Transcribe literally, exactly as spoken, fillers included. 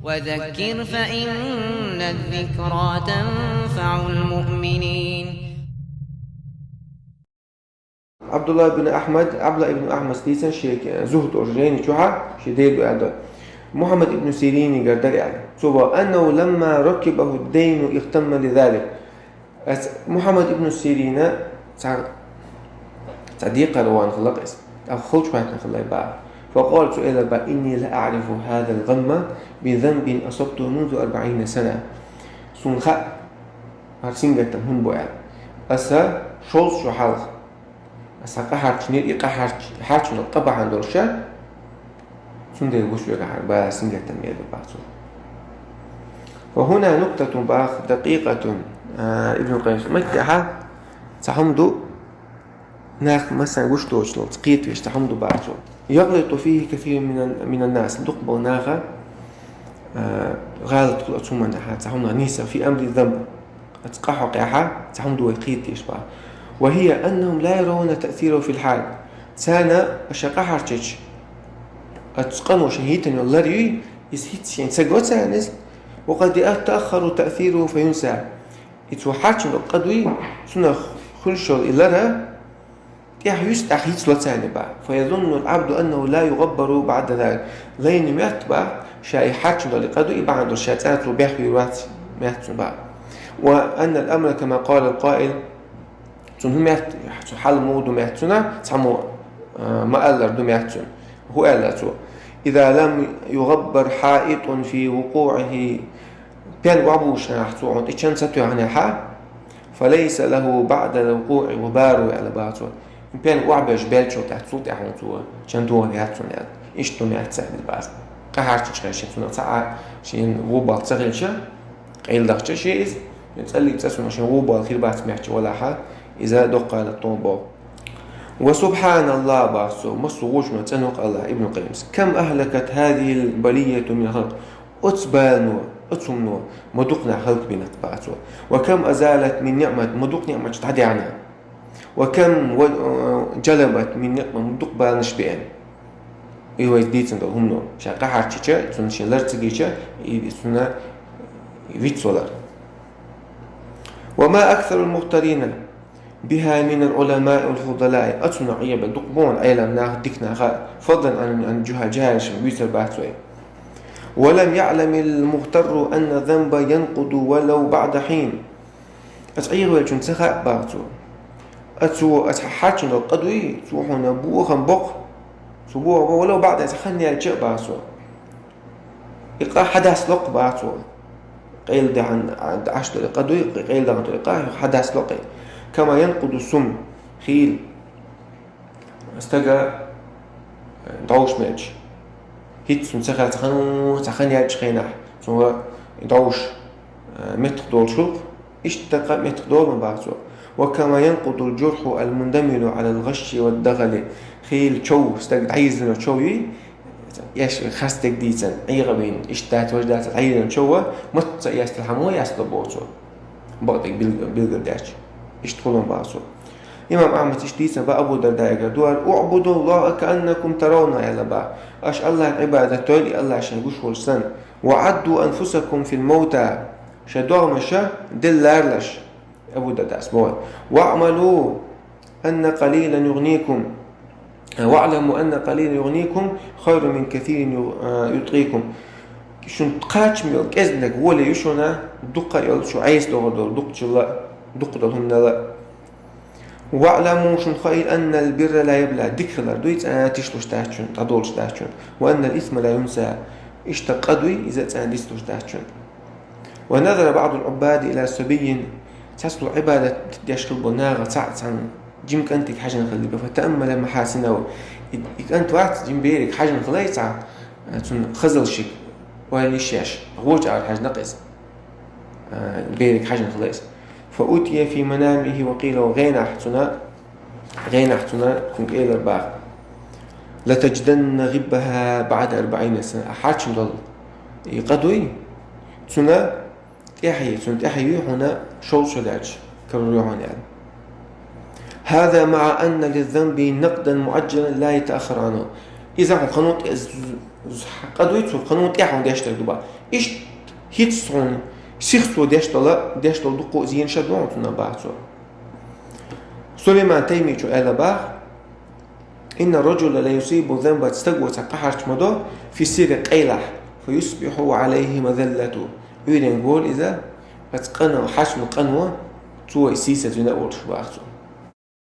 وذكر فإن الذكرى تنفع المؤمنين. Абдулла ибн Ахмад, Абдулла ибн Ахмад дийцан шега зухӀд ош жайни чухьа, ше дерду аьлла. Мухаммад ибн Сиринигар дар аьлла. Цо ва أنه لما ركبه الدين اغتم لذلك. Ас Мухаммад ибн Сирина ца, ца декхар ван хлакъис. Та хулч хатна хлай ба. فقال цо эла ба إني لأعرف هذا الغم بذنب أصبته منذ أربعين سنة. Сун ха, гьар сингаттам хӀун бу аьлла. Аса шолз шу хьалха. Аса къахьарчнир, и къахьарч, хьарчна къа бахьан долуша. Цундела гуш вегахьар, ба сингаттам мер бацу. وهنا نكتة бах دقيقة, а, Ибн Къаййим. Меттехьа, ца хӀум ду, нах масан гуш дочул, кхетвеш ца хӀум ду бацу. يغلط فيه كثير من ال-، من الناس. Дукх бо наха, а, гӀалат кул ацумана, ца хӀум ниса في أمر الذنب. Ац къахьо къяхьа, ца хӀум ду вай кхетдеш ба. وهي أنهم لا يرون تأثيره في الحال. Цана аша къахьарчич, ац къано шен хӀитан йол лар юй, из хӀит шен ца го цанис, وقد يتأخر تأثيره فينسى. И цо хьарчун къа дуй, цунах хуьлшол и лара, тӀехь юьс тӀехь йицло царни ба. فيظن العبد أنه لا يغبر بعد ذلك. Лайни мет ба, ша и хьарчун доли къа ду, и бахьан долуш ша цӀа цо бехк вийр вац мет цун ба. وأن الأمر كما قال القائل. Цун хӀу мет, цу хьал муду мет цуна, цхьаммо, а, ма аллар ду мет цун. ХӀу аьлла цо. إذا لم يغبر حائط في وقوعه. Пен вабушнахь цо хьун тӀе чан ца тоьхнехьа, فليس له بعد الوقوع غبار аьлла бацо. Пен вабеш белчул тӀехь цул тӀехь хьун цо чан догӀан яц цун аьлла. Иштта мет ца хилла бац. Къахьарчичхьа шен цунах ца а, шен вубал ца хилча, къайладахча шен иза, цӀаллиг цӀа цунах шен вубал хир бац мехча валахьа, иза доккхала тон бо. وسبحان الله бацо, массо гӀучуна цӀанокъ Аллах Ибн Къаййимс. كم أهلكت هذه البلية من الخلق. Оцу балано, оцу хӀумано ма дукха нах хӀаллакбина бацо. وكم أزالت من نعمة, ма дукха ниъматаш дӀадаьхьна. وكم و-, جلبت من نقمة, ма дукха баланаш беана. И вай дийцина долу хӀумано. Ша къахьарчича, цунна шен лар ца гича, и цунна вицвалар. وما أكثر المغترين بها من العلماء الفضلاء. Ацунна Ӏеба дукха бохьан Ӏелам нах, дика наха, فضلا عن, عن الجهال, жахӀилшна буьйцур бац вай. ولم يعلم المغتر أن الذنب ينقض ولو بعد حين. Аса Ӏехавеллачун ца хаьа баха цо. Ацо, аса хьарчун долу къа дуй, цо хьуна бохам боккху. Цо бохам бо, ولو بعد, аса хан яьлча а баха цо. И къа хьадас локх баха цо. Къайла дахьан, а, дӀаш долу къа дуй, къайла дахьан долу къа хьадас локх. كما ينقض السم, хийла. Стага, э, дӀовш мелча. ХӀинца цунна ца хаьа, ца хан, ца хан яьлча хенахь, цунга дӀовш, э, меттах долуш хӀуллакх, иштта къа меттах долу ма баха цо. وكما ينقض الجرح المندمل على الغش والدغل. Хийла чов, стаг дӀайирзина чов юй, эш хас стаг дийцан, Ӏегавин, иштта дац, важа дац, дӀайирзина чов, мацца ястал хьамо ястал боху цо. Бакъдерг билг-, билгал даьлча. Иштта хӀуллакх баха цо. Имам Ахьмад иштта дийцина ба Абу Дардаигара дуьхьал: اعبدوا الله كأنكم ترونه, аьлла ба. Аша Аллахьан Ӏибадат дойла, и Аллахь шайн гуш волуш санна. وعدوا أنفسكم في الموتى. Шайн догӀмаша делла ларалаш. Абу Дардас боху. واعملوا أن قليلا يغنيكم. واعلموا أن قليلا يغنيكم خير من كثير يغ-, يطغيكم. Шун кхачам йолу кӀезиг воле ю шуна, дукха йолу шу Ӏеса догӀур долу, дукхачулла, дукха долу хӀуманала. واعلموا, шун хаийла, أن البر لا يبلى, дика хилар дуй цӀа тишлуш дац шун, дӀадолуш дац шун. وأن الإثم لا ينسى, иштта къа дуй, иза цӀа дицлуш дац шун. ونظر بعض العباد إلى صبي, цхьацлу Ӏибадат деш хилла болу наха цхьаъ цхьана жима кӀантиг хьаьжна хилла, فتأمل محاسنه. И, и кӀант вац, жима бериг хьаьжна хилла цхьа, цуьнан хазалшиг, ойла йиш еш, гӀоча агӀор хьаьжна кхеза. А, бериг хьаьжна хилла иза. فأتي في منامه وقيل له, гӀенахь цунна, гӀенахь цунна, цунна кӀелара баха: لتجدن غبها بعد أربعين سنة. Ахьа хьарчун долу и къа дуй, цунна тӀаьхье, цунна тӀаьхье юй хьуна шовзткъа шо даьлча, карор ю хьуна аьлла. هذا مع أن للذنب نقدا مؤجلا لا يتأخر عنه. Иза хьуна кханун тӀе-, з-, з-, къа дуй цо, кханун тӀехьа хьуна деш дар ду бах. Иштта хӀинца хьуна сих цо деш дала, деш дала дукха зенаш ду хьуна цунна бах цо. Сулейман Таймичо аьлла бах: «إن الرجل ليصيب ذنبا», стаго цхьа къа хьарча ма до, «في السر», къайлахь, «فيصبح عليه مذلة». Ӏуйрен гол иза, аца къано, хьачун къано, цо сийсаз вина а волуш бах цо.